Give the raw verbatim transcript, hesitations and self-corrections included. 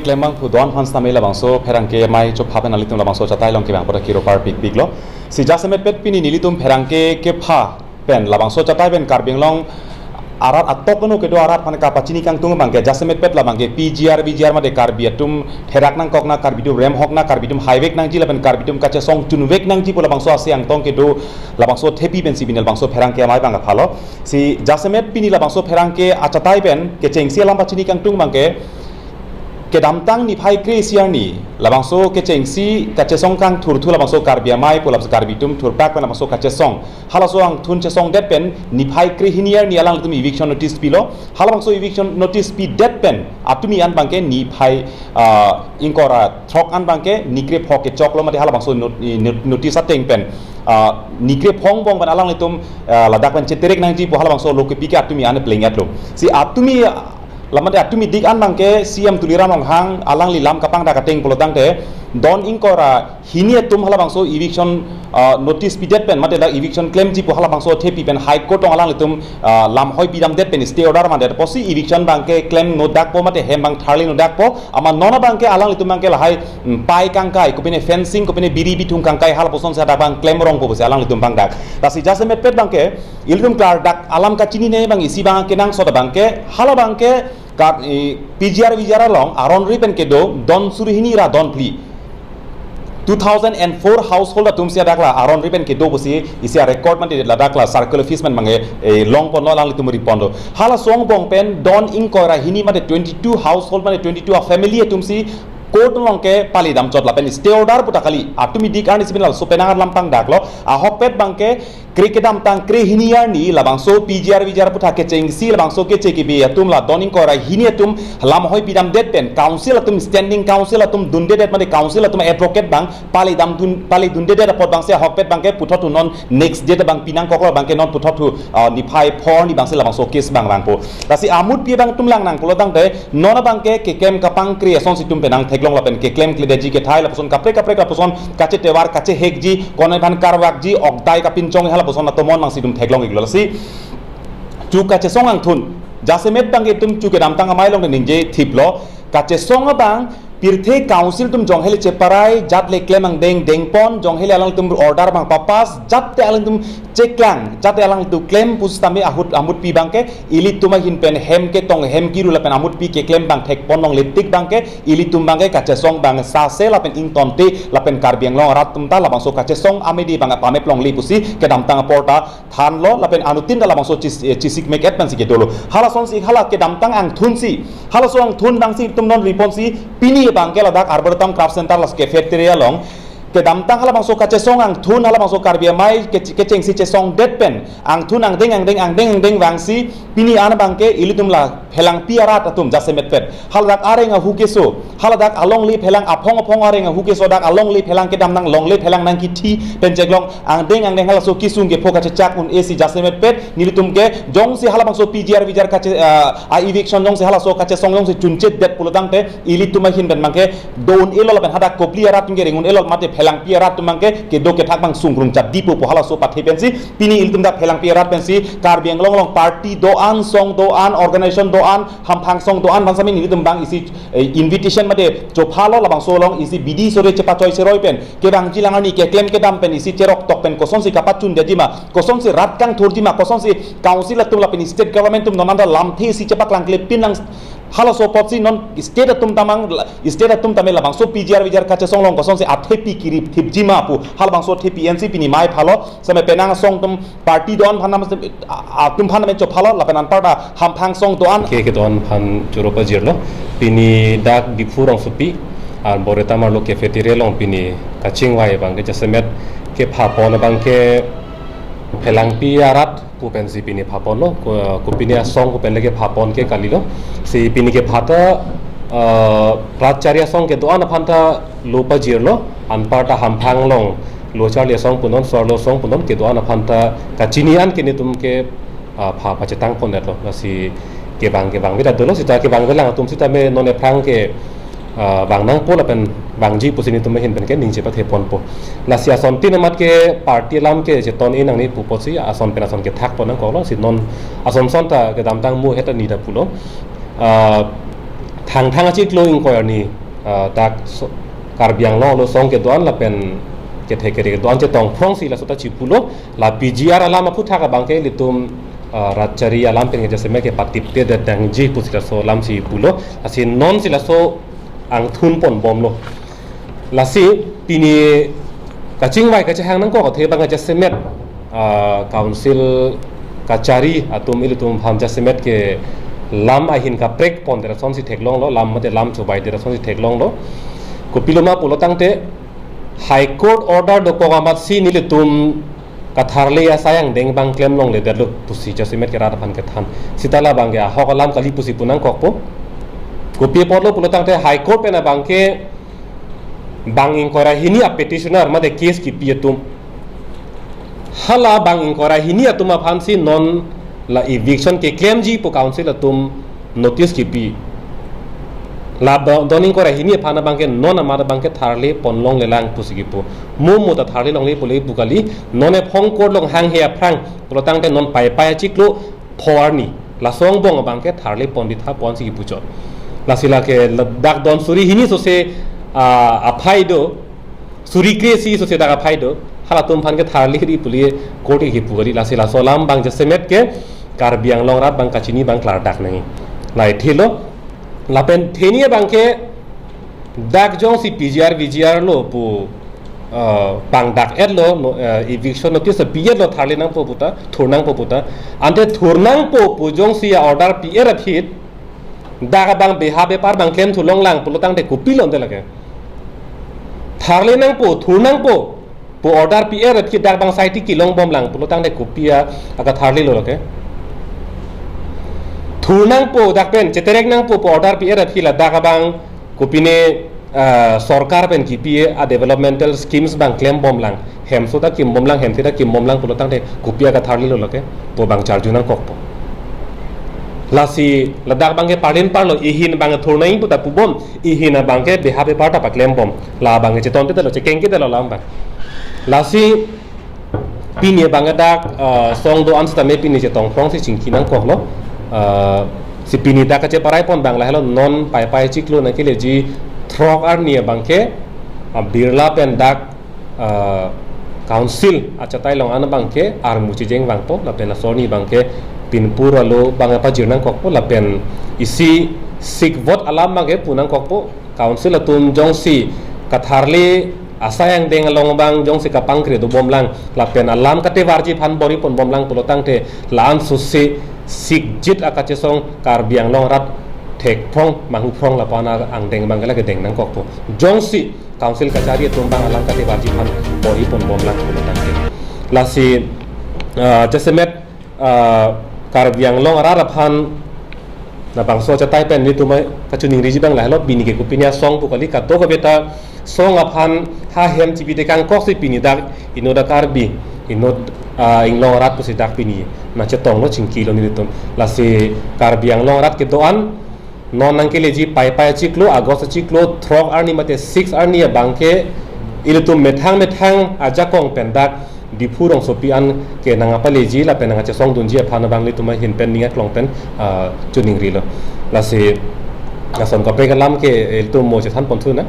Klembang phu don aphan sitame labangso pherangke amei chopha pen nelitum labangso achatai along kevang apot ta kiro parpikpiklo. Si jasemet pet pini nelitum pherangke kepha pen labangso achatai pen Karbi Anglong arat atok ano kedo arat aphan kapachini kangtung abangke jasemet pet labangke P G R V G R mate Karbi atum therak nangkok na, Karbi atum remhok na, Karbi atum haivek nangji lapen Karbi atum kachesong chunvek nangji pu labangso ase angtong kedo labangso athepi pensi pini labangso pherangke amei abang kaphalo. Si jasemet pini labangso pherangke achatai pen kechengsi alam pachini kangtung abangke kedamtang niphai kre-isi arni labangso kechengsi kachesong kangthurthu labangso Karbi amei pu labangso Karbi atum thurpak pen labangso kachesong halaso angthun chesongdet pen niphai kre-hini arni alanglitum eviction notice pilo. Halabangso eviction notice pidet pen atumi an abangke niphai, ah, ingkoi ra throk an abangke nikre phok kechoklo mate halabangso not-, i not-, notice ateng pen, ah, nikre phongbong pen alanglitum, ah, ladak pen cheterek nangji pu halabangso lo kepi ke atumi an pleng-etlo. Si atumi, ah, lamate atumi dik an abangke C M Tuliram Ronghang alangli lam kapangdak ateng pulotangte don ingkoi ra hini atum halabangso eviction, ah, notice pidet pen mate dak eviction klemji pu halabangso athepi pen High Court along alanglitum, ah, lam hoi pidamdet pen stay order mandet apotsi eviction abangke klem nodakpo mate hem abang tharli nodakpo, amat non abangke alanglitum abangke lahai, mm, pai kangkai, kopine fencing, kopine biri bithung kangkai halapusonsi hadak abang klem rongpo pusi alanglitum pangdak. Lasi jasemet pet abangke ilitum klardak alam kachinine abang isi abang kenangsot abangke hala abangke Kar-, i, P G R V G R along aron ri pen kedo don suri hini ra don phli. Two thousand and four household atumsi hadak la aron ri pen kedo pusi isi a-record mate ladak la circle office pen abangke, eh, longponlo alanglitum riponlo. Halaso angbong pen don ingkoi ra hini mate twenty-two household mate twenty-two a-family atumsi court along kepale damchot lapen stay order pu ta kali. Atumi dik arnisi pini laso penang alam pangdaklo. Ahokpet abangke kre kedamtang kre-hini arni labangso P G R V G R aphuthak kechengsi labangso keche kebi atum la don ingkoi ra hini atum lam hoi pidamdet pen council atum, standing council atum dundedet mate council atum advocate abang pale damdun, pale dundedet apot abangsi ahokpet abangke puthot thu non next date abang pinangkoklo abangke non puthot thu, ah, niphai phor arni abangsi labangso case abang vangpo. Lasi amutpi abang atum lang nang pulotangte non abangke keklem kapangkri asonsi itum penang theklong lapen keklemkledetji kethai lapuson kaprek kaprek lapuson kachetovar kachehekji, konat aphan karvakji, okdai kapinchong halapuson atomon abangsi itum theklong-iklo. Lasi chu kachesong angthun jasemet abangke itum chu kedamtang amei along ningje thiplo, kachesong abang pirthe council atum jonghele cheparai, jat le klem angdeng dengpon, jonghele alangtum order abang papass, jat te alangtum cheklang, jat te alangtum klem pusitame ahut amutpi abangke ilitum ahin pen hem ketong hem kiru lapen amutpi keklem abang thekpon longle tik abangke ilitum abangke kachesong abang sase lapen ingtonte lapen Karbi Anglong arat atum ta labangso kachesong amidi abang pamep longle pusi kedamtang apor ta thanlo lapen anuttin ta labangso chis-, eh, chisikmek-et pensi kedolo. Halasonsi hala kedamtang angthunsi, halaso angthun abangsi itum non riponsi pini abangke ladak Arboretum Craft Center laso cafeteria along kedamtang halabangso kachesong angthun halabangso Karbi amei ke-, kechengsi chesongdet pen angthun angdeng angdeng angdeng angdeng vangsi pini an abangke ilitum la phelangpi arat atum jasemet pet haladak areng ahu keso, haladak alongle phelang aphong aphong areng ahu keso dak alongle phelang kedam nang longle phelang nangkithi pen cheklong angdeng angdeng halaso kesung kepho kachechak un-esi jasemet pet nelitum ke jongsi halabangso P G R V G R kache, ah, a-eviction jongsi halaso kachesong jongsi chunchedet pulotangte ilitum ahin pen abangke do un-elo lapen hadak kopili arat atum ke ring un-elo mate phelangpi arat atum abangke kedo kethak abang sungrung chapdipo pu halaso pathe pensi pini ilitum dak phelangpi arat pensi Karbi Anglong along party do-an, song do-an, organization do-an, hamphang song do-an aphan sitame nelitum abang isi, eh, invitation mate chophalo labangso along isi bidi sore chepachoi seroi pen kevangji lang arni keklem kedam pen isi cheroktok pen kosonsi kapachundetji ma, kosonsi rat kangthurji ma, kosonsi council atum lapen state government atum non anta lamthe isi chepaklangklepin nang halaso apotsi non state atum ta mang, state atum tame labangso P G R V G R kachesong along kosonsi athepi kirip thipji ma pu halabangso athepi ensi pini amei phalo sitame penang asong atum party do-an aphan nam-, a-, atum aphan name chophalo lapen anparta hamphang song do-an. Ke kedo-an aphan choro pajirlo. Pini dak Diphu rongsopi Arboretum arlo cafeteria along pini kachingvai abangke jasemet kephapon abangke phelangpi arat pu pensi pini phaponlo, ko, kopine asong pu pen le kephapon ke kalilo. Si pini kepha ta, eh, rat chari asong kedo-an aphan ta lo pajirlo, anparta hamphang along lo charli asong punon, so-arlo asong punon, kedo-an aphan ta kachini an ke netum ke, ah, pha pachetang ponnetlo. Lasi kevang kevangve ta dolo, sita kevangve lang atum sitame non aphrang ke, ah, vang nangpo lapen vangji pusi netum ahin pen ke ningje patheponpo. Lasi asontin amat ke party alam ke cheton-i nangne pu apotsi ason pen ason kethakpon nangkoklo, si non ason son ta kedamtang mo heta ni ta pulo. Ah, Thangthang achiklo ingkoi arni, ah, dak so-, Karbi Anglong along song kedo-an lapen kethek kere kedo-an chetong phrongsi laso ta chipulo. La P G R alam aphuthak abangke ilitum, ah, rat chari alam pen ke jasemet ke patiptedet nangji pusi laso alamsi pulo. Lasi nonsi laso angthun ponbomlo. Lasi pini kachingvai kachehang nangkok athe abang jasemet, ah, council kachari atum ilitum aphan jasemet ke lam ahin kaprek pondet asonsi theklonglo, lam mate lam chobaidet asonsi theklonglo. Kopiloma pulo tangte High Court order dokok amatsi nelitum katharle asai angdeng abang klem longledetlo pusi jasemet ke rat aphan kethan. Seta la abangke ahok alam kali pusi pu nangkokpo. Kopi apotlo pulo tangte High Court pen abangke bang ingkoi ra hini apetitioner mate case kipi atum, hala bang ingkoi ra hini atum aphansi non la eviction keklemji pu council atum notice kipi. La ba-, don ingkoi ra hini aphan abangke non amat abangke tharle ponlonglelang pusi kipu. Mo mo ta tharle longle pule pu kali, non ephong court along hanghe aphrang pulo tangte non Paipai achiklo pho arni laso angbong abangke tharle pon ditha ponsi kipuchot. Lasi lake ladak don suri hini sose, ah, aphai do, suri kre-isi sose dak aphai do, halatum aphan ke tharle ri pule court ke kipu kali. Lasi laso alam abang jasemet ke Karbi Anglong arat abang kachini abang klardak nangji. Lahai thilo, lapen theni abangke dak jongsi P G R V G R lo pu, ah, pangdak-etlo, no, ah, eviction notice pi-etlo, tharle nangpo puta, thur nangpo puta. Ante thur nangpo pu jongsi a-order pi-et aphi, dak abang beha bepar abang klemthu longlang pulo tangte kopilo ante lake? Tharle nangpo, thur nangpo pu order pi-et aphi dak abang saiti kelongbomlang pulo tangte kopi a, akatharlelo lake? Thur nangpo dak pen cheterek nangpo pu order pi-et aphi ladak abang kopine, ah, sorkar pen kipi a-developmental schemes abang klembomlang, hemso ta kimbomlang, hemthe ta kimbomlang pulo tangte kopi akatharlelo lake? Pu abang charju nangkokpo. Lasi ladak abangke parlin parlo, ihin abang thur nangji puta pubom, ihin abangke beha bepar ta paklembom. La abangke chetonte telo, chekengke telo lam abang. Lasi pini abangke dak, ah, song do-an sitame pini chetong phrongsi chingki nangkoklo. Ah, si pini dak kacheparai pon abang lahelo, non Paipai achiklo nangkeleji throk arni abangke, ah, Birla pen dak, ah, council achatai along an abangke armu chejeng vangpo, lapen laso arni abangke pinpur alo abang pajir nangkokpo, lapen isi sikvot alam abangke pu nangkokpo. Council atum jongsi katharle asai angdeng along abang jongsi kapangkre dobomlang, lapen alam katevarji aphan bor-i ponbomlang pulo tangte la-an sose sikjit akachesong Karbi Anglong arat thekphrong, manghu phrong lapu-an angdeng abangke lake deng nangkokpo. Jongsi council kachari atum abang alam katevarji aphan bor-i ponbomlang pulo tangte. Lasi, ah, jasemet, ah, Karbi Anglong arat aphan labangso achatai pen nelitum kachiningriji abang lahelo, pini ke kopine asong pu kali, kadokave ta song aphan ha hem chibi tekangkok si pini dak inut a-Karbi, inut, ah, inglong arat pusi dak pini nangchetonglo, chingkilo nelitum. Lasi Karbi Anglong arat kedo-an, non nangkeleji Paipai achiklo, August achiklo throk arni mate six arni abangke ilitum methang methang ajakong pen dak Diphu rongsopi an ke nangpaleji lapen nangchesongdunji aphan abang ilitum ahin pen ning aklong pen, ah, chiningrilo. Lasi lason kaprek alam ke ilitum mo chethan ponthu nang.